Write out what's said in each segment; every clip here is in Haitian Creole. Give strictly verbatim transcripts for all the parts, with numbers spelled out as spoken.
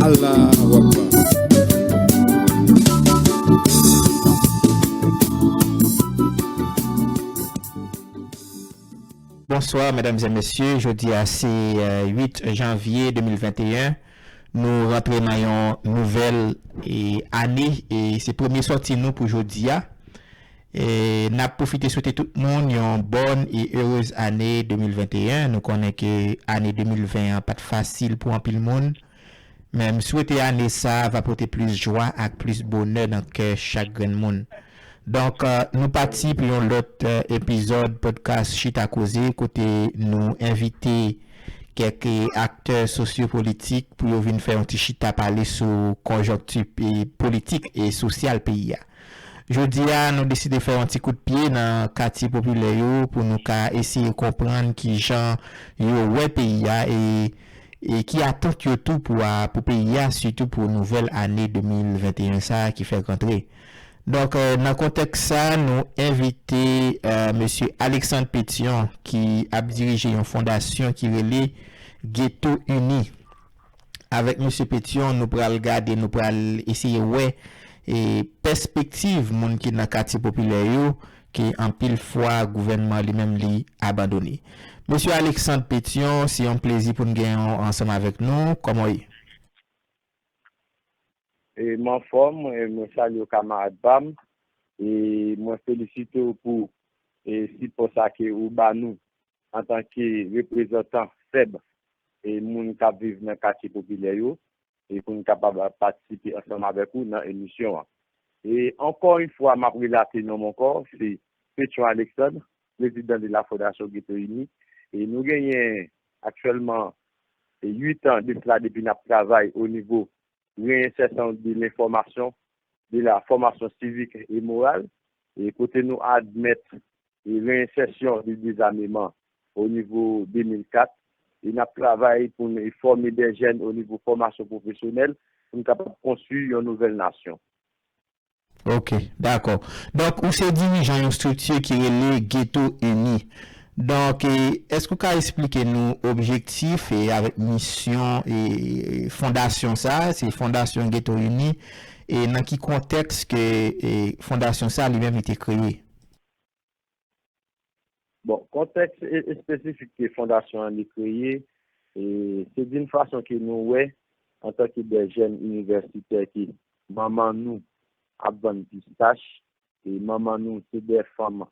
Allahu Akbar. Bonswa, medam e mesye. Jodi a se, euh, uit janvye de mil venteyen. Nou rantre nan yon nouvèl, e, ane, e se premye sòti nou pou jodi a. E n ap pwofite swete tout moun yon bòn e erez ane de mil venteyen. Nou konnen ke ane de mil ven an pa t fasil pou anpil moun. Men m swete ane sa a va pote plis jwa ak plis bonè nan kè chak grenn moun. Donk, euh, nou pati pou yon lòt, euh, epizòd podcast Chita Koze, kote nou envite kèk aktè sosyopolitik pou yo vin fè yon ti chita pale sou konjonkti, e, politik e sosyal peyi a. Jodi a, nou deside fè yon ti kout pye nan katye popilè yo pou nou ka eseye konprann kijan yo wè peyi a e, e ki atant yo tou pou a, pou peyi a, sitou pou nouvèl ane de mil venteyen sa a ki fèk rantre. Donk, euh, nan kontèks sa, nou envite, euh, mesye Alexandre Pétion, ki ap dirije yon fondasyon ki rele Ghetto Uni. Avèk mesye Pétion, nou pral gade, nou pral eseye wè, e, pèspektiv moun ki nan katye popilè yo, ke anpil fwa gouvènman li menm li abandone. Mesye Alexandre Pétion, se yon plezi pou n gen w ansanm avèk nou. Kòman w ye? E, m anfòm, e, mwen salye w, kamarad pa m, e mwen felisite w pou, e, sipò sa ke ou ba nou antanke reprezantan fèb e moun k ap viv nan katye popilè yo, e pou n kapab patisipe ansanm avèk ou nan emisyon an. E ankò yon fwa, m ap relate non m ankò, se Pétion Alexandre, prezidan de la Fondation Ghetto Uni. E nou genyen aktyèlman, e, uit an de sila depi n ap travay o nivo reyensèsyon de lenfòmasyon, de la fòmasyon sivik e moral, e kote nou admèt e reyensèsyon de dezameman o nivo de mil kat, e n ap travay pou n fòme de jèn o nivo fòmasyon pwofesyonèl, pou n kapab konstwi yon nouvèl nasyon. Ok, dakò. Donk, ou se dirijan yon estrikti ki rele Ghetto Uni. Donk, e, èske w ka esplike nou objektif e avèk misyon e fondasyon sa a, se Fondasyon Ghetto Uni, e nan ki kontèks ke, e, fondasyon sa a li menm li te kreye? Bon, kontèks e-, espesifik ke fondasyon an li kreye, e, se d'une façon ke nou wè, antanke de jèn inivèsitè, ke manman nou ap vann pistach, e manman nou se de fanm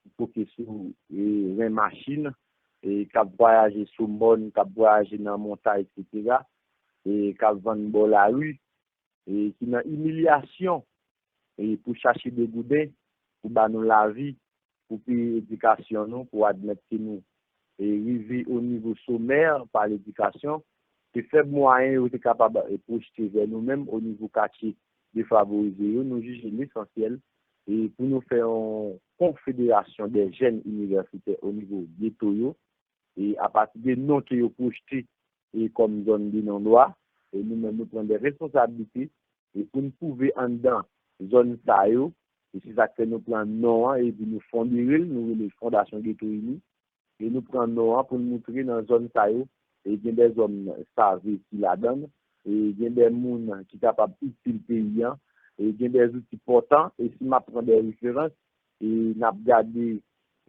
ki poke sou, e, ren machin, e k ap vwayaje sou mòn, k ap vwayaje nan montay, etsetera, e k ap vann bò lari, e ki nan imilyasyon, e pou chache degouden, pou ba nou lavi, pou peye edikasyon nou, pou admèt ke nou, e rive o nivo somè pa ledikasyon, se fèb mwayen yo te kapab, e pwojte vè nou menm o nivo katye defavorize yo, nou jije lesansyèl, e pou nou fè yon konfederasyon de jèn inivèsitè o nivo geto yo, e apati de non ke yo pwojte, e kòm zòn de non dwa, e nou menm nou pran de responsablite, e pou n pwouve anndan zòn sa yo, e se sa k fè nou pran non an, epi nou fondere l, nou rele l Fondasyon Ghetto Uni, e nou pran non an pou n moutre nan zòn sa yo, e gen de zòn save ki ladan l, e gen de moun ki kapab itil peyi an, e gen de zouti pòtan, e si m ap pran de referans, e n ap gade,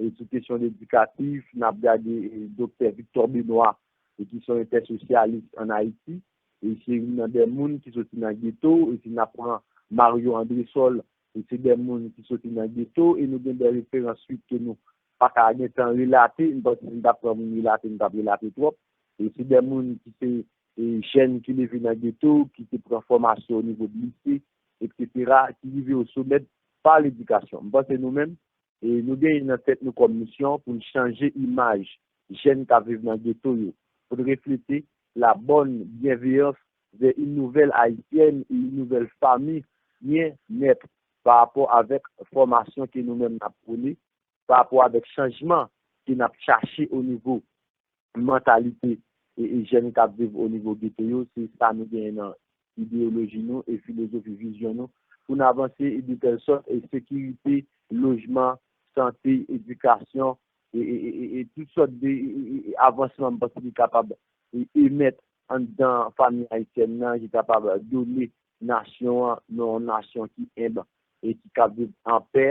e sou kesyon edikatif, n ap gade, e doktè Victor Benoît, e ki se yon entèsosyalis ann Ayiti, e se youn nan de moun ki soti nan geto, e si n ap pran Mario Andrésol, e se de moun ki soti nan geto, e nou gen de referans tou ke nou pa ka gen tan relate, m panse si n t ap pran moun relate, nou t ap relate twòp, e se de moun ki se, e, jèn ki leve nan geto, ki te pran fòmasyon o nivo de lise, etsetera, ki rive o somè pa ledikasyon. M panse nou menm, e nou genyen nan tèt nou kòm misyon pou n chanje imaj jèn k ap viv nan geto yo, pou n reflete la bonne bienveillance vers une nouvelle haïtienne et une nouvelle famille bien nèt pa rapò avèk fòmasyon ke nou menm n ap pwone, pa rapò avèk chanjman ke n ap chache o nivo mantalite e, e jèn k ap viv o nivo geto yo, se sa nou genyen nan ideyoloji nou e filozofi vizyon nou, pou n avanse e de tèl sòt e sekirite, lojman, sante, edikasyon, e, e, e, e, e tout sòt de, e, e, e, e avansman, m panse ki kapab, e, emèt anndan fanmi ayisyèn nan ki kapab done nasyon an nan yon nasyon ki enb e ki kab viv an pè.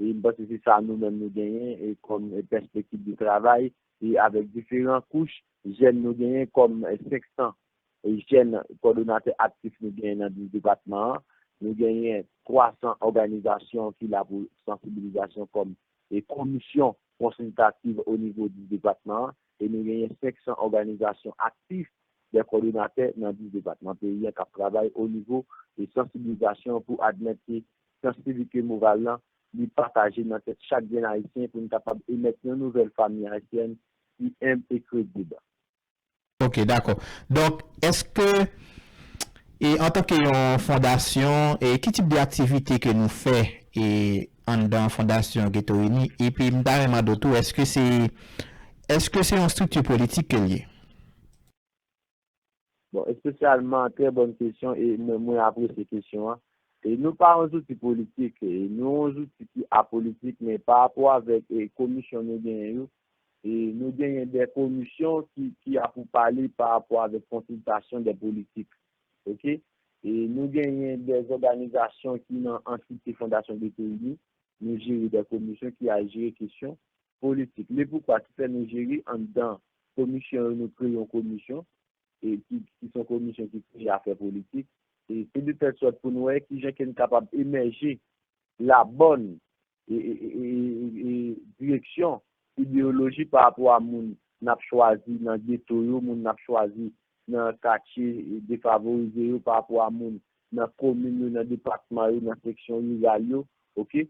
E m panse se sa nou menm nou genyen e kòm pèspektiv de travay e avèk diferan kouch jèn nou genyen kòm senk san jèn kòdonatè aktif nou genyen nan dis depatman an. Nou genyen twa san òganizasyon ki la pou sansibilizasyon kòm e komisyon konsiltativ o nivo dis depatman an. E nou genyen senk san òganizasyon aktif de kòdonatè nan dis depatman peyi an k ap travay o nivo de sansibilizasyon pou admèt ke syans sivik e moral lan li pataje nan tèt chak grenn ayisyen pou n kapab emèt yon nouvèl fanmi ayisyèn ki enb e kredib. Ok, dakò. Donk, èske, e, antanke yon fondasyon, e, ki tip de aktivite ke nou fè e, anndan Fondasyon Ghetto Uni? Epi, m ta renmen mande w tou, èske se, èske se yon estrikti politik ke l ye? Bon, espesyalman, trè bòn kesyon, e mwen, mwen apresye kesyon an. E nou pa yon zouti politik, e nou yon zouti ki apolitik, men pa rapò avèk e, komisyon nou genyen yo, e nou genyen de komisyon ki, ki ap pale pa rapò avèk konsiltasyon de politik. Ok? E nou genyen de òganizasyon ki nan antite Fondasyon Ghetto Uni, nou jere de komisyon ki al jere kesyon politik. Le poukwa ki fè nou jere anndan komisyon yo, nou kreye yon komisyon e ki, ki se yon komisyon ki kreye afè politik. E se de tèl sòt pou nou wè kijan ke n kapab emèje labòn e, e, e, e, e direksyon, ideyoloji pa rapò a moun n ap chwazi nan geto yo, moun n ap chwazi nan katye defavorize yo, pa rapò a moun nan komin yo, nan depatman yo, nan seksyon riral yo, ok?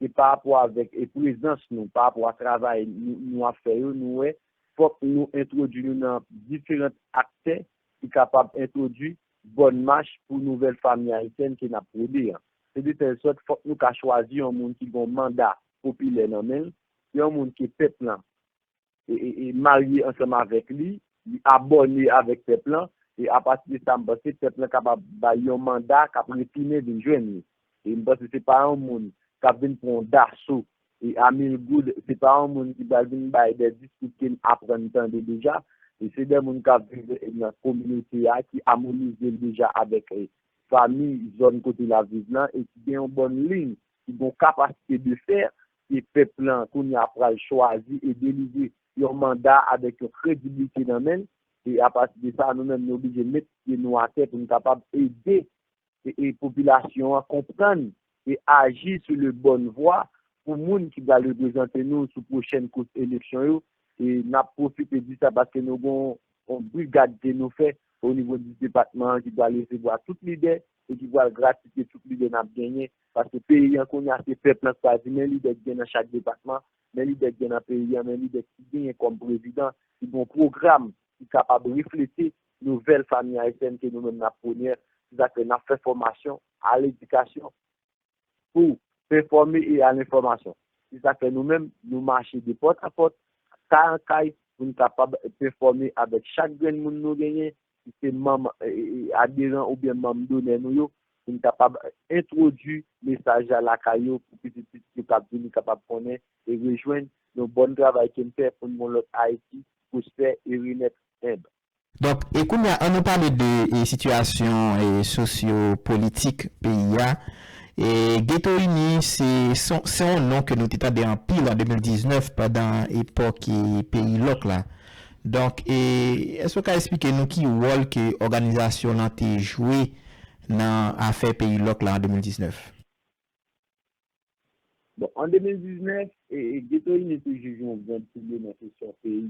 Se pa rapò avèk e prezans nou, pa rapò a travay nou, nou ap fè yo, nou wè, fòk nou entwodui nou nan diferan aktè ki kapab entwodui bòn mach pou nouvèl fanmi ayisyèn ke n ap pwode an. Se de tèl sòt, fòk nou ka chwazi yon moun ki gen yon manda popilè nan men l, yon moun ke pèp lan e, e, e marye ansanm avèk li, li abòne avèk pèp lan, e apati de sa, m panse pèp lan kapab bay yon manda k ap retounen vin jwenn li. E m panse se pa yon moun k ap vin pran yon daso e a mil goud, se pa yon moun ki pral vin bay de diskou ke n aprann tande deja, e se de moun k ap viv nan kominote a, ki amonize l deja avèk e, fanmi zòn kote l ap viv lan, e ki gen yon bòn liy, ki gen yon kapasite de fè, ke pèp lan kounye a pral chwazi e delivre yon manda avèk yon krediblite nan men l. E apati de sa, nou menm nou oblije met pye nou atè pou n kapab ede e, e popilasyon an konprann e aji sou le bòn vwa pou moun ki pral reprezante nou sou pwochèn kous eleksyon yo. E n ap pwofite di sa paske nou gen yon, yon brigad ke nou fè o nivo dis depatman an ki pral resevwa tout lidè e ki pral gratifye tout lidè n ap genyen. Paske peyi an kounye a se pèp lan k pral di men lidè k gen nan chak depatman, men lidè k gen nan peyi an, men lidè ki genyen kòm prezidan, ki gen yon pwogram ki kapab reflete nouvèl fanmi ayisyèn ke nou menm n ap pwone. Se sa k fè n ap fè fòmasyon, a ledikasyon, pou pèfòme e a lenfòmasyon. Se sa k fè nou menm, nou mache de pòt a pòt, kay an kay, pou n kapab pèfòme avèk chak grenn moun nou genyen, ki se manm e, e, e, aderan oubyen manm donè nou yo, pou n kapab entwodui mesaj la lakay yo, pou pitit pitit yo k ap vini kapab konnen e rejwenn yon bòn travay ke n fè pou n gen yon lòt Ayiti pwospè e renèt enb. Donk, e kounye a, ann nou pale de e, sitiyasyon e, sosyo-politik peyi a. E, Ghetto Uni, se, se, se yon non ke nou te tande anpil an de mil diznèf pandan epòk e, peyi lòk la. Donk, e, èske w ka eksplike nou ki wòl ke òganizasyon lan te jwe nan afè peyi lòk la an de mil diznèf? Bon, an de mil diznèf, e, e, Ghetto Uni te jwe yon grenn pilye nan kesyon peyi.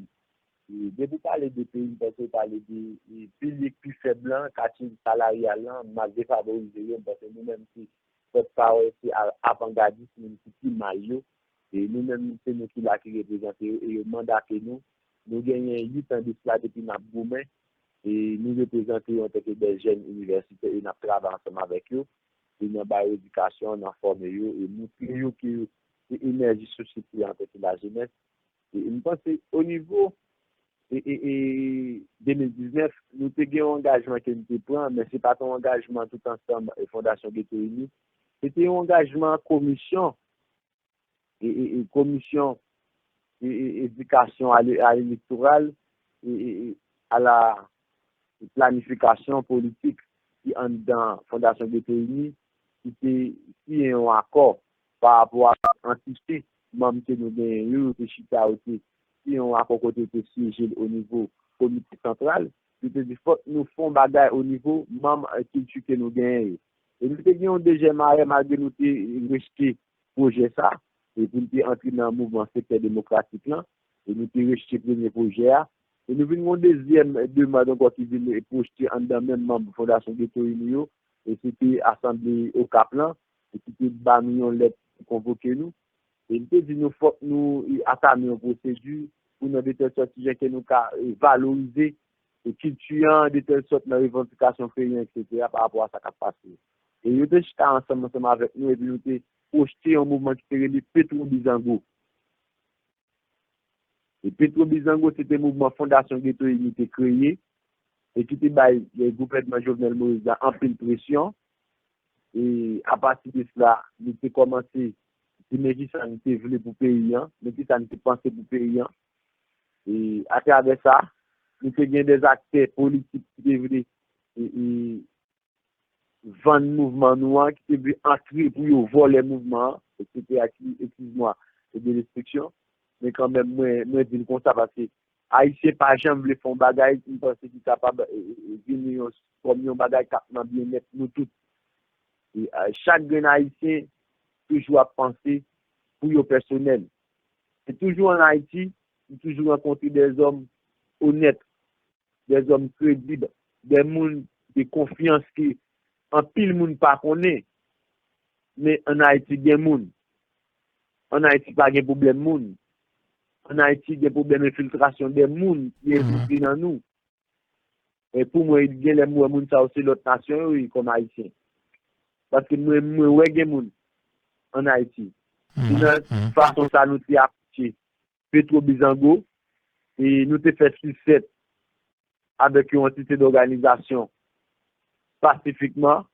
E, depi w pale de peyi, m panse w pale de e, pilye k pi fèb lan, katye salaryal lan, mas defavorize yo, m panse nou menm se pòtpawòl, se a- avangadis, moun ki pi mal yo. E nou menm, se nou ki la ki reprezante yo, e yo mandate nou. Nou genyen uit an de sila depi n ap goumen, e nou reprezante yo antanke de jèn inivèsitè, e n ap travay ansanm avèk yo, e nan ba yo edikasyon, nan fòme yo, e moutre yo ke yo se enèji sosyete a antanke lajenès. E m panse o nivo e, e, e, de mil diznèf, nou te gen yon angajman ke nou te pran, men se pa t yon angajman tout ansanm e Fondasyon Ghetto Uni. Se te yon angajman komisyon, e, e, e, komisyon e, e, edikasyon a le- a elektoral, e, e, e, a la planifikasyon politik ki anndan Fondasyon Geto Ini, ki te siyen yon akò pa rapò a antite manm ke nou genyen yo, yo te chita, yo te siyen yon akò kote yo te syeje l o nivo komite santral. Yo te di fòk nou fè yon bagay o nivo manm, eh, kilti ke nou genyen yo. E nou te gen yon dezyèm arè, malgre nou te rejte pwojè sa, e pou n te antre nan mouvman sektè demokratik lan, e nou te rejte premye pwojè a. E nou vin gen yon dezyèm demann ankò ki vin pwojte anndan menm manm Fondasyon Geto Ini yo, e se te Asanble Okap lan, e ki te ba nou yon lèt pou konvoke nou. E li te di nou fòk nou atame yon pwosedi pou nan de tèl sòt ki jan ke nou ka, e, valorize, e, kilti an, de tèl sòt nan revandikasyon peyi an, etsetera, pa rapò a sa k ap pase. E yo te chita ansanm, ansanm avèk nou, epi nou te pwojte yon mouvman ki te rele Petwo Bizango. E Petwo Bizango, se te mouvman Fondasyon Geto Ini te kreye, e ki te bay, e, gouvènman Jovenel Moïse la anpil presyon. E apati de sila, nou te kòmanse di men kisa nou te vle pou peyi an, men kisa nou te panse pou peyi an. E atravè sa, nou te gen de aktè politik ki te vle, e, e, vann mouvman nou an, ki te vle antre pou yo vòlè mouvman an, etsetera, ki, excuse-moi, de destriksyon. Men kanmenm, mwen, mwen di l konsa, paske Ayisyen pa janm vle fè yon bagay, m panse ki kapab, e, e, e, vini yon, kòm yon bagay k ap nan byennèt nou tout. E, e, chak grenn Ayisyen toujou ap panse pou yo pèsonèl. E toujou ann Ayiti, nou toujou rankontre dèzòm onèt, dèzòm kredib, dè moun de konfyans ke anpil moun pa konnen, men ann Ayiti gen moun. Ann Ayiti pa gen pwoblèm moun. Ann Ayiti gen pwoblèm enfiltrasyon dè moun ki enfiltre nan nou. E pou mwen, genlè m wè moun sa yo se lòt nasyon yo ye kòm Ayisyen. Paske mwen, mwen wè gen moun ann Ayiti. Se nan fason sa nou te apresye Petwo Bizango, e nou te fè sis sèt avèk yon antite dòganizasyon pasifikman,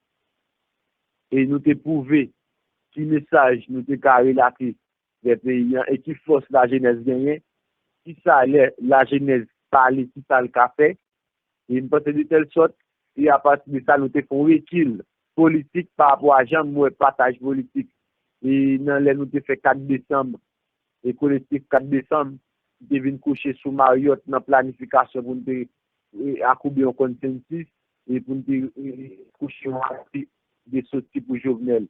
e nou te pwouve ki mesaj nou te ka relate vè peyi an e ki fòs lajenès genyen, ki sa lè lajenès pale, ki sa l ka fè. E m panse de tèl sòt, e apati de sa, nou te fè yon rekil politik pa rapò a jan m wè pataj politik. E nan lè nou te fè kat desanm, e kolektif kat desanm, ki te vin kouche sou Marriott nan planifikasyon pou n te, e, akoubi yon konsensis, e pou n te, e, kouche yon atik de soti pou Jovenel.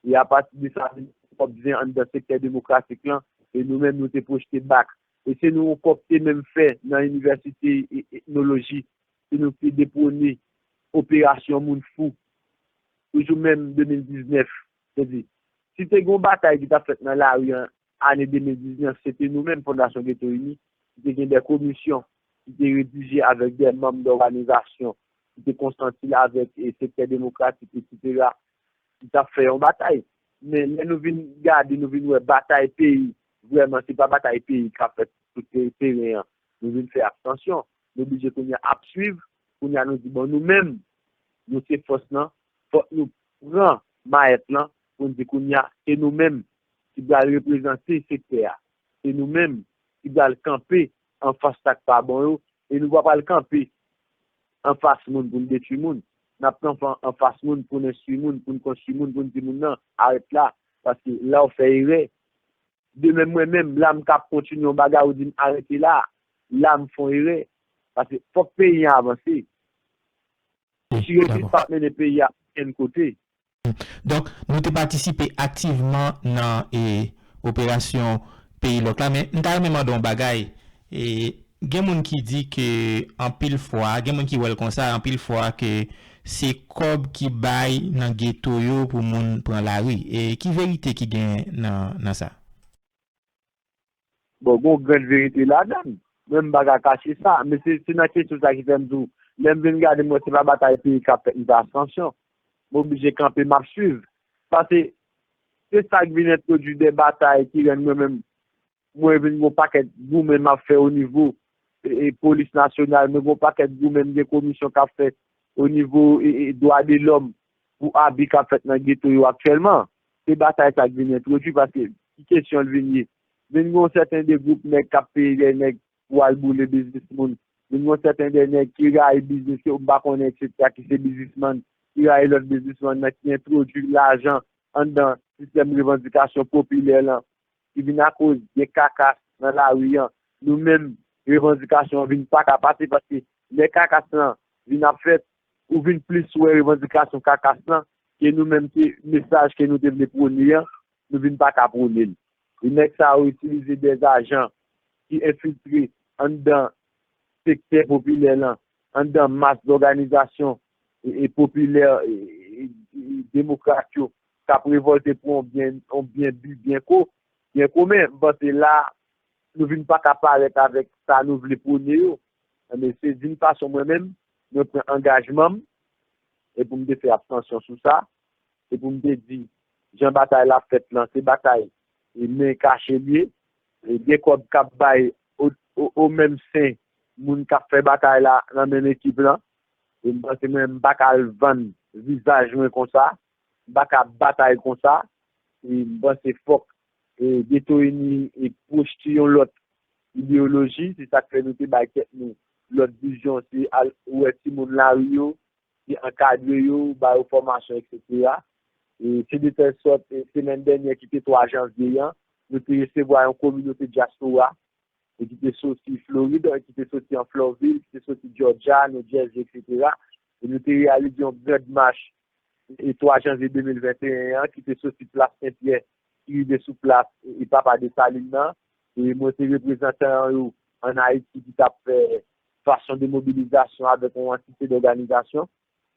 E apati de sa, vin kòb zen anndan sektè demokratik lan, e nou menm nou te pwojte bak. E se nou ankò ki te menm fè nan inivèsite e, etnoloji, se nou ki te pwone operasyon moun fou. Toujou menm de mil diznèf, se di, si te gen yon batay ki t ap fèt nan lari an, ane de mil diznèf, se te nou menm, Fondasyon Geto Ini, ki te gen de komisyon, ki te redije avèk de manm dòganizasyon, ki te konsanti l avèk, e, sektè demokratik, etsetera, ki t ap fè yon batay. Men lè nou vin gade, nou vin wè batay peyi, vrèman, se pa batay peyi k ap fèt sou te-, teren an. Nou vin fè abstansyon. Nou oblije kounye a ap swiv, kounye a nou di, bon, nou menm, nou se fòs lan, fòk nou pran mayèt lan pou n di kounye a, se nou menm ki pral reprezante sektè a. Se nou menm ki pral kanpe anfas sa k pa bon yo, e nou pa pral kanpe anfas moun pou n detwi moun. N ap kanpe anfas moun pou n enstwi moun, pou n konstwi moun, pou n di moun nan, arèt la, paske la w fè erè. Demen mwen menm, la m ka ap kontinye yon bagay, ou di m arete la, la m fè yon erè. Paske fòk peyi an avanse. Tire plis p ap mennen peyi a okenn kote. Donk, nou te patisipe aktivman nan, e, operasyon Peyi Lòk la, men m ta renmen mande yon bagay. E, gen moun ki di ke anpil fwa, gen moun ki wè l konsa, anpil fwa ke se kòb ki bay nan geto yo pou moun pran lari. E ki verite ki gen nan, nan sa? Bon, gon grenn verite ladan l. Mwen, m pa ka kache sa, men se, se nan kesyon sa ki fè m di w, lè m vin gade, m wè se pa batay peyi k ap fèt, m fè abstansyon. M oblije kanpe, m ap swiv. Paske se sa k vin entwodui de batay ki rann mwen menm, mwen vin gon pakèt goumen m ap fè o nivo, e, e, polis nasyonal, mwen gon pakèt goumen m gen komisyon k ap fè o nivo, e, e, dwa de lòm pou abi k ap fèt nan geto yo aktyèlman. Se batay sa k vin entwodui, paske ki kesyon l vin ye? Vin gen yon sèten de gwoup nèg k ap peye de nèg pou al boule biznis moun, Vin gen yon sèten de nèg ki rayi biznis yo, m pa konnen, etsetera, ki se biznismann, ki rayi lòt biznismann nan, ki entwodui lajan anndan sistèm revandikasyon popilè lan, ki vin akoz gen kakas nan lari an. Nou menm, revandikasyon an vin pa ka pase, paske lè kakas lan vin ap fèt, ou vin plis wè revandikasyon kakas lan ke nou menm, ke mesaj ke nou te vle pwone an, nou vin pa ka pwone l. E nèg sa yo itilize dèzajan ki enfiltre anndan sektè popilè lan, anndan mas dòganizasyon e, e popilè e, e, e demokrat yo k ap revòlte pou yon byen, yon byen bi, byen ko, byen komen. M panse la, nou vin pa ka parèt avèk sa nou vle pwone yo. Men se vin fason mwen menm, mwen pran angajman m, e pou m te fè abstansyon sou sa, e pou m te di, jan batay la fèt lan, se batay e men kache l ye, e gen kòb k ap bay o, o, o menm sen moun k ap fè batay la nan menm ekip lan. E m panse mwen, m pa ka al vann vizaj mwen konsa, m pa ka batay konsa. E m panse fòk e, Geto Ini e pwojte yon lòt ideyoloji, se sa k fè nou te bay tèt nou lòt vizyon, se al wè timoun lari yo, se ankadre yo, ba yo fòmasyon, etsetera. E se de tèl sòt, e semèn dènyè ki te twa janvye an, nou te resevwa yon kominote dyaspora, e ki te soti Florid, e ki te soti an Florville, ki te soti Georgia, New Jersey, etsetera. E nou te reyalize yon grand mach e twa janvye de mil venteyen an, ki te soti plas Senpyè, ki rive sou plas e, e Papa Desalin nan. E mwen se reprezantan yo ann Ayiti ki t ap fè fason de mobilizasyon avèk yon antite dòganizasyon.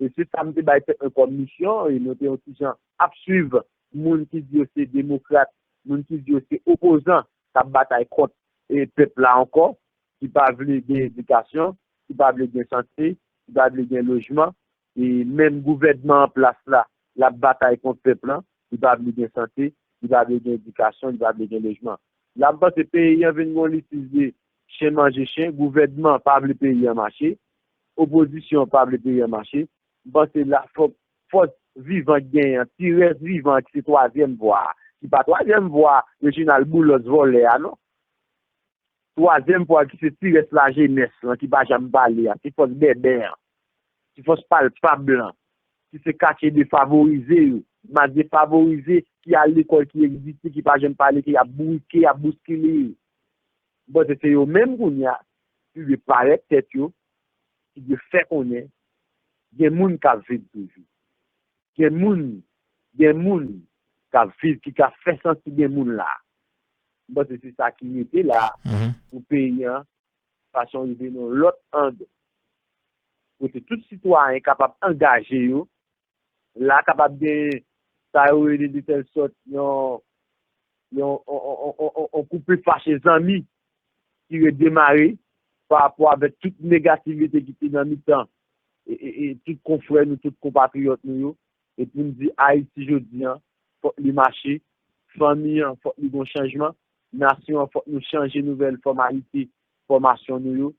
E se sa m te bay tèt mwen kòm misyon, e nou te yon ti jan ap swiv moun ki di yo se demokrat, moun ki di yo se opozan k ap batay kont e pèp la ankò, ki pa vle gen edikasyon, ki pa vle gen sante, ki pa vle gen lojman. E menm gouvènman an plas la, l ap batay kont pèp lan, li pa vle gen sante, li pa vle gen edikasyon, li pa vle gen lojman. La, m panse peyi an vin gen yon litij de chen manje chen, gouvènman pa vle peyi an mache, opozisyon pa vle peyi an mache. M panse la, fòk fòs vivan k genyen an, ti rès vivan an ki se twazyèm vwa a, ki pa twazyèm vwa Reginald Boulos vòlè a, non. Twazyèm vwa ki se ti rès lajenès lan ki pa janm pale a, ti fòs bèbè an, ti fòs palpab lan, ki se katye defavorize yo, mas defavorize ki al lekòl, ki egziste, ki pa janm pale, ki ap bourike, ap bouskile yo. Bon, se, se yo menm kounye a ki dwe parèt tèt yo, ki dwe fè konnen gen moun k ap viv toujou. Gen moun, gen moun k ap viv, ki ka fè santi gen moun la. M panse se sa ki rete la pou peyi an, fason rive nan lòt ang, kote tout sitwayen kapab angaje yo, la kapab gen sa yo rele de tèl sòt yon, yon, yon, yon, yon, yon, yon koupe fache zanmi ki redemare pa rapò avèk tout negativite ki te nan mitan e, e, e tout konfrè nou, tout konpatriyòt nou yo. E pou n di Ayiti jodi an, fòk li mache, fanmi an, fòk li gon chanjman, nasyon an, fòk nou chanje nouvèl fòmalite fòmasyon nou yo,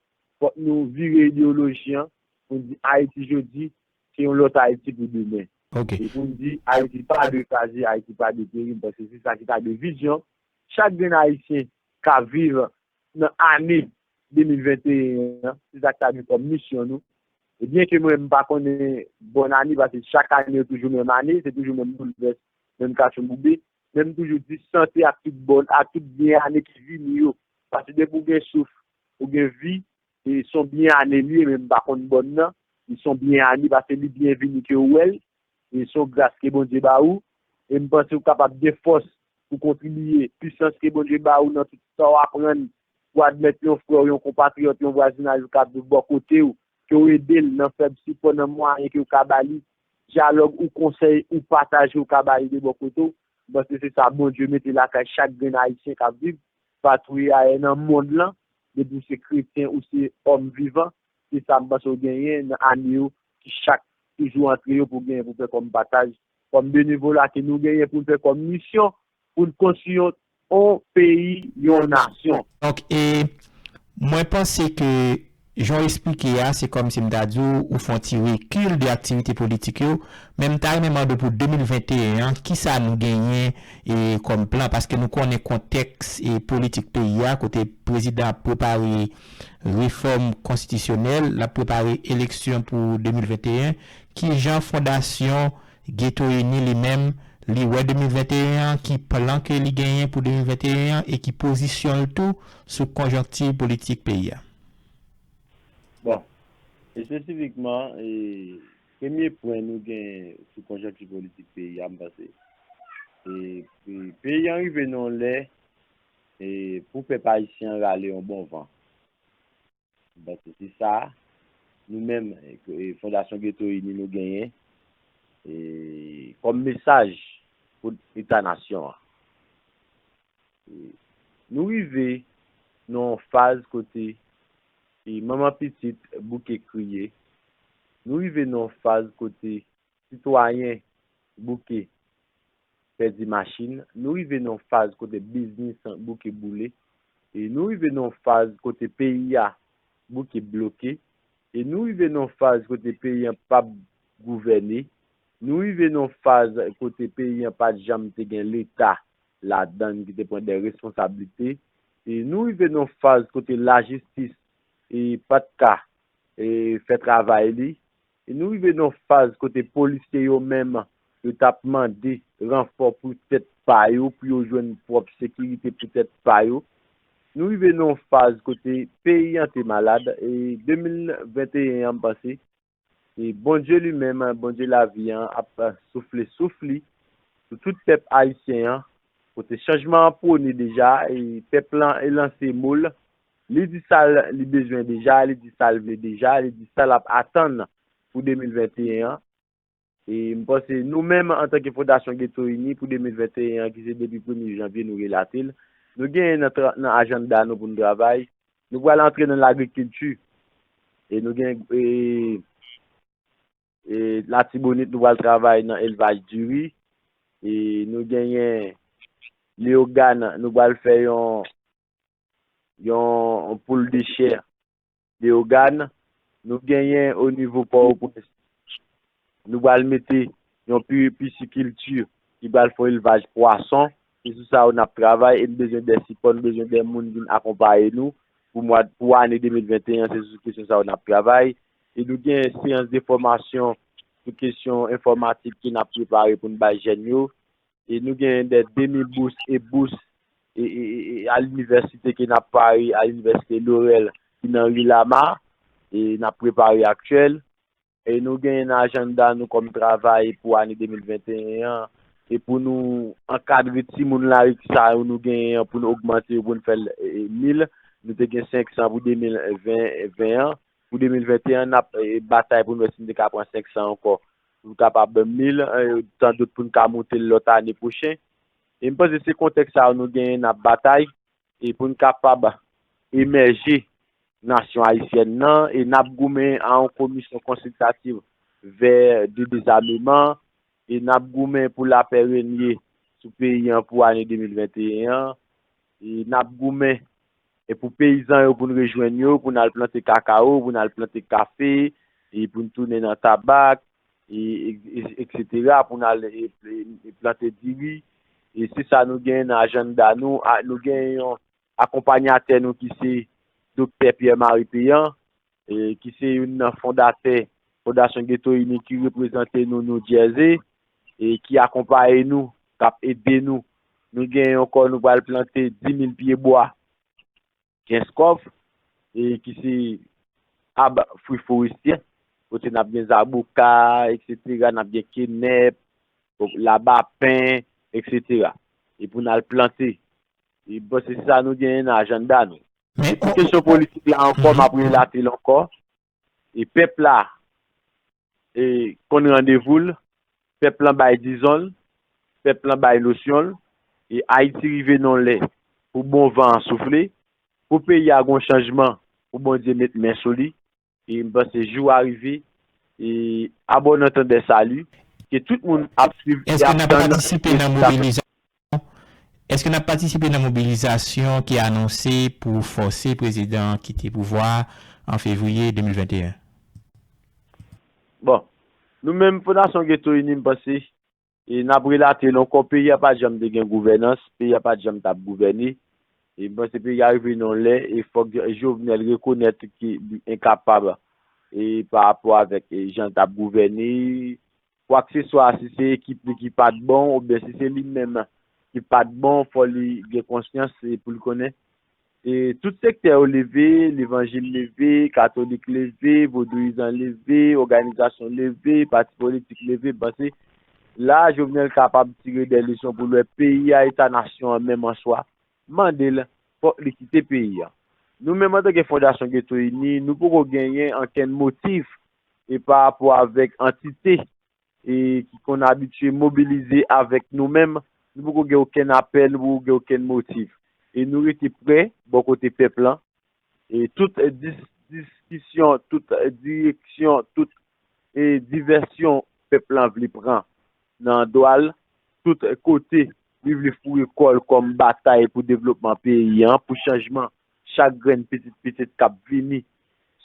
fòk nou vire ideyoloji an, pou n di Ayiti jodi, se yon lòt Ayiti pou demen. E pou n di Ayiti pa dwe kraze, Ayiti pa dwe peri, m panse se sa ki ta dwe vizyon chak grenn Ayisyen k ap viv nan ane de mil venteyen an, se sa k ta dwe kòm misyon nou. E byen ke mwen, m pa konnen bòn ane, paske chak ane yo toujou menm ane, se toujou menm boulvès, menm kachonboube. Men m toujou di sante ak tout bòn, ak tout byen ane ki vini yo. Paske depi w gen souf, ou gen vi, e se yon byen ane li ye, men m pa konn bòn nan. Li se yon byen ane paske li byen vini ke w wè l. E se yon gras ke Bondye ba ou. E m panse w kapab gen fòs pou kontribiye. Pisans ke Bondye ba ou nan tout sa w aprann, pou admèt yon frè w, yon konpatriyòt, yon vwazinaj ou k ap viv bò kote w, ke w ede l nan fèb sipò, nan mwayen ke w ka ba li, dyalòg ou konsèy ou pataje w ka ba li de bò kote w. M panse se sa Bondye mete lakay chak grenn Ayisyen k ap viv patwou e ayè nan mond lan, depi w se kretyen ou se òm vivan, se sa m panse w genyen nan ane yo ki chak toujou antre yo pou w genyen pou w fè kòm pataj, kòm benevola ke nou genyen pou n fè kòm misyon, pou n konstwi yon, yon peyi, yon nasyon. Donk, e, mwen panse ke Jan w esplike a, se kòmsi m ta di w, ou fè yon ti rekil de aktivite politik yo. Men m ta renmen mande w pou de mil venteyen an, kisa nou genyen e kòm plan? Paske nou konnen kontèks e politik peyi a, kote prezidan ap prepare refòm konstitisyonèl, l ap prepare eleksyon pou de mil venteyen. Kijan Fondasyon Getho Ini li menm, li wè de mil venteyen an, ki plan ke li genyen pou de mil venteyen an e ki pozisyon l tou sou konjonkti politik peyi a? Bon, espesifikman, e, premye pwen nou gen sou konjonkti politik peyi a, m panse, e, e, peyi an rive nan yon lè e, pou pèp ayisyen an rale yon bon van. M panse se sa, nou menm, e, Fondasyon Getho Ini nou genyen e, kòm mesaj pou eta nasyon an. E, nou rive nan yon faz kote e, manman pitit bouke kriye. Nou rive nan yon faz kote sitwayen bouke pèdi machin. Nou rive nan yon faz kote biznis bouke boule. E nou rive nan yon faz kote peyi a bouke bloke. E nou rive nan yon faz kote peyi an p ap gouvène. Nou rive nan yon faz kote peyi an pa t janm te gen Leta ladan l ki te pran de responsablite. E nou rive nan yon faz kote lajistis e pa t ka e fè travay li. E nou rive nan yon faz kote polisye yo menm, yo t ap mande ranfò pou tèt pa yo, pou yo jwenn pwòp sekirite pou tèt pa yo. Nou rive nan yon faz kote peyi an te malad. E de mil venteyen an, m panse, e Bondye li menm, Bondye lavi an, ap soufle souf li sou tout pèp ayisyen an, kote chanjman an pwone deja, e pèp lan e lanse mo l, li di sa l, li bezwen deja, li di sa l vle deja, li di sa l ap atann pou de mil venteyen an. E m panse nou menm, antanke Fondasyon Getho Ini, pou de mil venteyen an, ki se depi premye janvye nou relate l, nou genyen nan, tra- nan ajanda nou pou n travay. Nou pral antre nan lagrikilti. E nou gen e, e Latibonit, nou pral travay nan elvaj diri. E nou genyen Leyogàn, nou pral fè yon, yon, yon poul de chè Leyogàn. Nou genyen o nivo Pòtoprens, nou pral mete yon pi- pisikilti ki pral fè yon elvaj pwason. Se sou sa yo n ap travay e n bezwen de sipò, n bezwen de moun vin akonpaye nou pou mwa, pou ane de mil venteyen an, se sou kesyon sa yo n ap travay. E nou gen seyans de fòmasyon sou kesyon enfòmatik ke n ap prepare pou n bay jèn yo. E nou gen de demi bous e bous e, e, e, e a linivèsite ke n ap pare a linivèsite Lorel ki nan ri Lama, e n ap prepare aktyèl. E nou genyen nan ajanda nou kòm travay pou ane de mil venteyen an, e pou nou ankadre timoun larik sa yo nou genyen an, pou nou ogmante yo, pou nou fè l e, e, mil. Nou te gen senk san pou de mil ven an. Pou de mil venteyen an, n ap e, batay pou nou wè si nou te ka pran senk san ankò. Pou nou kapab mil, e, tan dout pou nou ka moute l lòt ane pwochen. E m panse se kontèks sa yo nou genyen, n ap batay e pou n kapab emèje nasyon ayisyèn nan, e n ap goumen a yon komisyon konsiltativ vè de dezameman, e n ap goumen pou lapè renye sou peyi an pou ane de mil venteyen an, e n ap goumen e pou peyizan yo, pou n rejwenn yo, pou n al plante kakawo, pou n al plante kafe, e pou n tounen nan tabak, e, e, e, etsetera, pou n al e, e, e plante diri. E se sa nou genyen nan ajanda nou. A, nou genyen yon akonpanyatè nou ki se Doktè Pierre Marie Péan, e ki se youn nan fondatè Fondasyon Getho Ini ki reprezante nou New Jersey, e ki akonpaye nou, k ap ede nou. Nou genyen ankò, nou pral plante di mil pye bwa Kenskòf, e ki se ab fwi forestyen, kote n ap gen zaboka, etsetera, n ap gen kenèp, labapen, etsetera. E pou n al plante. E bon, se sa nou genyen nan ajanda nou. E pou kesyon politik la ankò, m ap relate l ankò. E pèp la e konn randevou l, pèp lan bay dizon l, pèp lan bay nosyon l, e Ayiti rive nan lè pou bon van an soufle, pou peyi a gon chanjman, pou Bondye met men sou li, e m panse jou a rive, e à bon entendeur salut, ke tout moun ap swiv e ap tann. Èske n ap patisipe nan mobilizasyon ki anonse pou fòse prezidan an kite pouvwa a an fevriye de mil venteyen? Bon, nou menm Fondasyon Geto Ini, m panse, e n ap relate l ankò, peyi a pa t janm te gen gouvènans, peyi a pa t janm t ap gouvène. E m panse peyi a rive nan yon lè, e fòk Jovenel rekonèt ke li enkapab e pa rapò avèk e jan l t ap gouvène, kwakseswa, si se ekip li ki pa t bon, oubyen si se li menm ki pa t bon, fò li gen konsyans e pou l konnen e tout sektè yo leve, levanjil leve, katolik leve, vodouyizan leve, òganizasyon leve, pati politik leve, m panse la Jovenel kapab tire de leson pou l wè peyi a, eta nasyon an menm an swa, mande l, fòk li kite peyi a. Nou menm antanke Fondasyon Geto Ini, nou poko genyen ankenn motif e pa rapò avèk antite e ki konn abitye mobilize avèk nou menm, nou poko gen okenn apèl, nou poko gen okenn motif. E nou rete prè bò kote pèp lan. E tout dis- diskisyon, tout direksyon, tout e divèsyon pèp lan vle pran nan dwa l, tout kote li vle foure kò l kòm batay pou devlopman peyi an, pou chanjman chak grenn pitit pitit k ap vini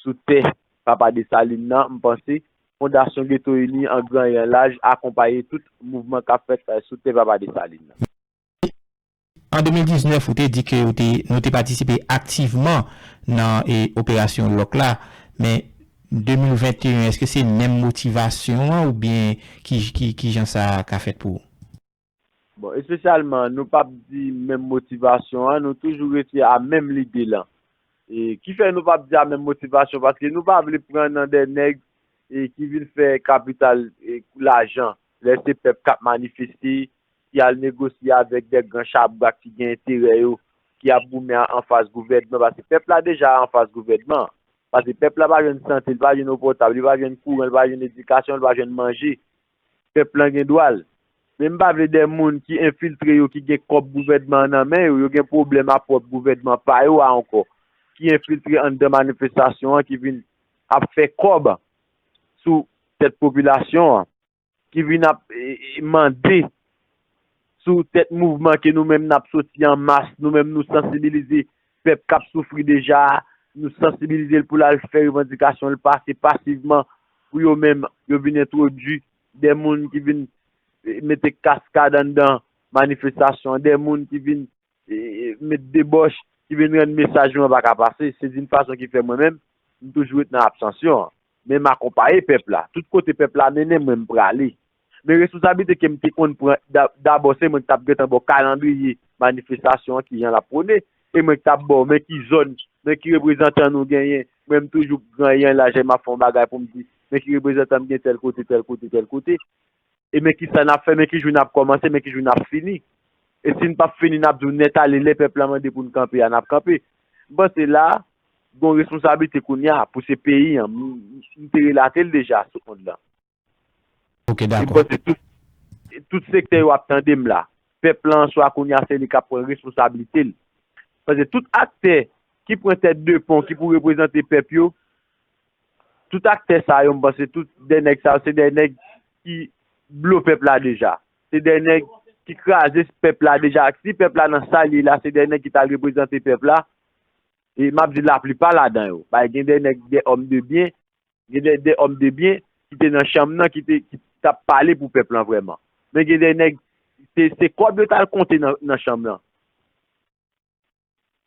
sou tè Papa Desalin nan, m panse Fondasyon Geto Ini an gran e an laj akonpaye tout mouvman k ap fèt sou tè Papa Desalin nan. An de mil diznèf, ou te di ke ou te, nou te patisipe aktivman nan e, operasyon lòk la, men de mil venteyen, èske se menm motivasyon an oubyen ki, ki, ki jan sa ka fèt pou ou? Bon, espesyalman, nou p ap di menm motivasyon an, nou toujou rete a menm lide lan. E ki fè nou p ap di a menm motivasyon, paske nou pa vle pran nan de nèg e ki vin fè kapital e lajan. Lè se pèp k ap manifeste, ki al negosye avèk de gran chabrak ki gen enterè yo, ki ap goumen anfas gouvènman, paske pèp la deja anfas gouvènman. Paske pèp la pa jwenn sante, li pa jwenn eau potable, li pa jwenn kouran, li pa jwenn edikasyon, li pa jwenn manje. Pèp lan gen dwa l. Men m pa vle de moun ki enfiltre yo, ki gen kòb gouvènman an nan men yo, yo gen pwoblèm a pwòp gouvènman pa yo a ankò, ki enfiltre anndan manifestasyon an, ki vin ap fè kòb sou tèt popilasyon an, ki vin ap e, e, mande sou tèt mouvman ke nou menm n ap soti an mas, nou menm nou sansibilize pèp k ap soufri deja a, nou sansibilize l pou l al fè revandikasyon l pase pasivman, pou yo menm yo vin entwodui de moun ki vin e, mete kaskad anndan manifestasyon an, de moun ki vin e, e, met debòch, ki vin rann mesaj nou an pa ka pase. Se di yon fason ki fè mwen menm, m toujou ret nan abstansyon an. Men m akonpaye pèp la. Tout kote pèp la mennen m, mwen m prale. Men responsablite ke m te konn pran da- dabò se mwen ki t ap gentan ba w kalandriye manifestasyon an, ki jan l ap pwone, e mwen ki t ap ba w men ki zòn, men ki reprezantan nou genyen, mwen m toujou gran e an laj m ap fè yon bagay pou m di men ki reprezantan m gen tèl kote, tèl kote, tèl kote. E men kisa n ap fè, men ki jou n ap kòmanse, men ki jou n ap fini. E si n p ap fini, n ap di w nèt ale, lè pèp la mande pou n kanpe a, n ap kanpe. M panse la, gen yon responsablite kounye a pou se peyi an. M, m te relate l deja sou ond lan. Ok, E m dakò. panse tout, tout sektè yo ap tande m la. Pèp lan an swa kounye a se li k ap pran responsablite l. Paske tout aktè ki pran tèt de pon, ki pou reprezante pèp yo, tout aktè sa yo, m panse tout de nèg sa yo, se de nèg ki blo pèp la deja. Se de nèg ki kraze pèp la deja. Si pèp la nan sa l ye la, se de nèg ki t al reprezante pèp la. E m ap di laplipa ladan yo. Bay gen de nèg, de òm de byen, gen de, de òm de byen ki te nan chanm nan, ki te ki t ap pale pou pèp lan vrèman. Men gen de nèg, se, se kòb yo t al konte nan, nan chanm nan.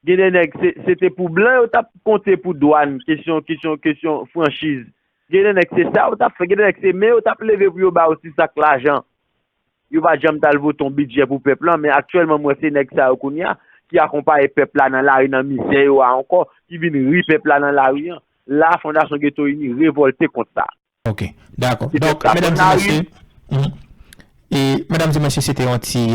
Gen de nèg, se, se te pou blan yo t ap konte pou dwàn, kesyon, kesyon, kesyon franchiz. Gen de nèg, se sa yo t ap fè. Gen de nèg, se men yo t ap leve pou yo ba yo ti sak lajan. Yo pa t janm t al vote yon bidjè pou pèp lan, men aktyèlman, m wè se nèg sa yo kounye a ki akonpaye pèp la nan lari, nan mizè yo a ankò, ki vin ri pèp la nan lari an. La, Fondasyon Geto Ini revòlte kont sa. Ok, dakò. Donk, medam e mesye, e medam e mesye, se te yon ti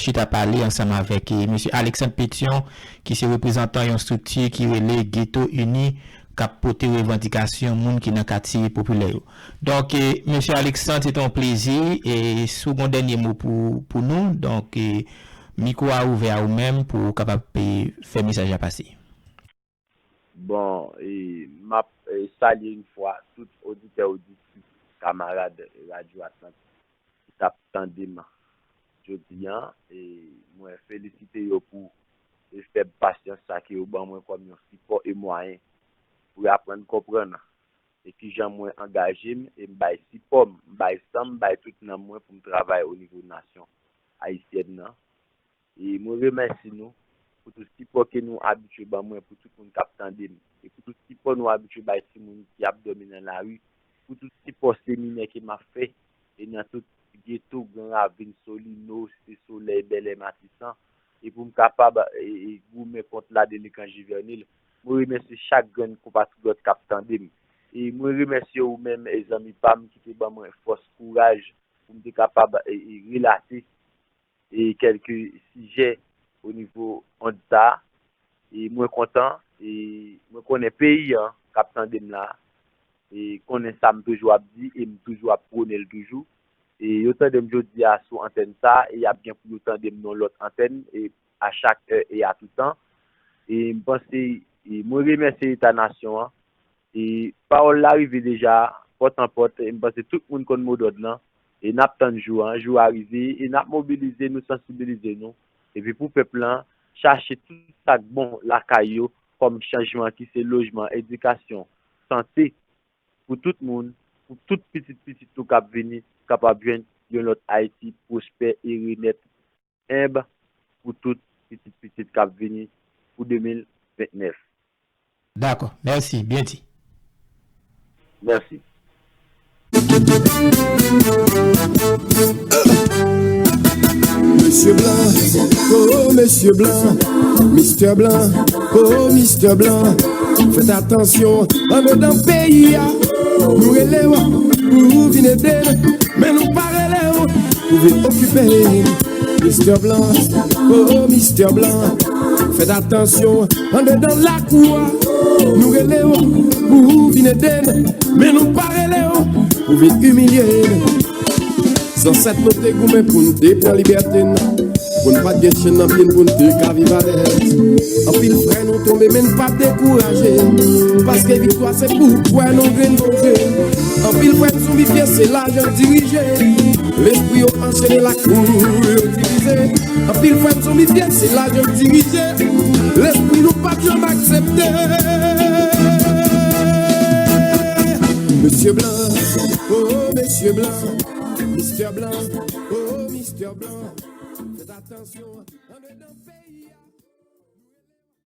chita pale ansanm avèk e mesye Alexandre Pétion, ki se reprezantan yon estrikti ki rele Geto Ini, k ap pote revandikasyon moun ki nan katye popilè yo. Donk, e mesye Alexandre, se te yon plezi. E si w gen yon dènye mo pou, pou nou, donk, e mikwo a ouvè a ou menm pou w kapab e fè mesaj la pase. Bon, e m ap e, salye yon fwa tout oditè, oditris, kamarad Radyo Atlantik ki t ap tande m jodi a. E mwen felisite yo pou e fèb pasyans sa ke yo ban mwen kòm yon sipò e mwayen pou y aprann konprann e kijan mwen angaje m e m bay sipò m, m bay san m, m bay tout nanm mwen pou m travay o nivo nasyon ayisyèn nan. E mwen remèsye nou pou tout sipò ke nou abitye ban mwen, pou tout moun k ap tande m, e pou tout sipò nou abitye bay timoun ki ap dòmi nan lari, pou tout sipò seminè ke m ap fè, e nan tout geto, Gran Ravin, Solino, Site Solèy, Bèlè, Matisan, e pou m kapab, e, e, goumen kont la delinkan jivènil. Mwen remèsye chak grenn konpatriyòt k ap tande m. E mwen remèsye ou menm, e zanmi pa m, ki te ban mwen fòs, kouraj, pou m te kapab, e, e, relate, e, kèlke sijè o nivo ond sa a. E mwen kontan, e mwen konnen peyi an k ap tande m la, e konnen sa m toujou ap di, e m toujou ap pwone l toujou. E yo tande m jodi a sou antèn sa a, e y ap gen pou yo tande m nan lòt antèn, e a chak è e a tout tan. E m panse, e mwen remèsye Leta nasyon an. E pawòl la rive deja, pòt an pòt, e m panse tout moun konn modòd lan. E n ap tann jou an, jou a rive, e n ap mobilize nou, sansibilize nou. Epi pou pèp lan, chache tout sa k bon lakay yo, kòm chanjman ki se lojman, edikasyon, sante, pou tout moun, pou tout pitit pitit nou k ap vini, kapab jwenn yon lòt Ayiti pwospè e renèt, enb pou tout pitit pitit k ap vini pou de mil vennèf. Dakò. Mèsi. Byen di. Mèsi. Mesye Blan, oh Mesye Blan, Mistè Blan, oh Mistè Blan. Fèt atansyon andedan peyi a. Nou rele w pou vin ede n, men nou pa rele w pou vin okipe n. Mistè Blan, oh Mistè Blan. Fèt atansyon andedan lakou a. Nou rele w pou vin ede n, men nou pa rele w pou vin imilye n. Zansèt nou te goumen pou n te pran libète n, pou n pa t gen chenn nan pye n, pou n te ka viv alèz. Anpil frè nou tonbe, men n pa dekouraje, paske viktwa se pou kwè nan grenn Bondye. Anpil frè n zonbifye, se lajan k dirije. Lespri yo anchene, lakou yo divize. Anpil frè n zonbifye, se lajan k dirije. Lespri nou pa t janm aksepte. Mesye Blan, oh Mesye Blan, Mistè Blan, oh Mistè Blan. Fèt atansyon andedan peyi a.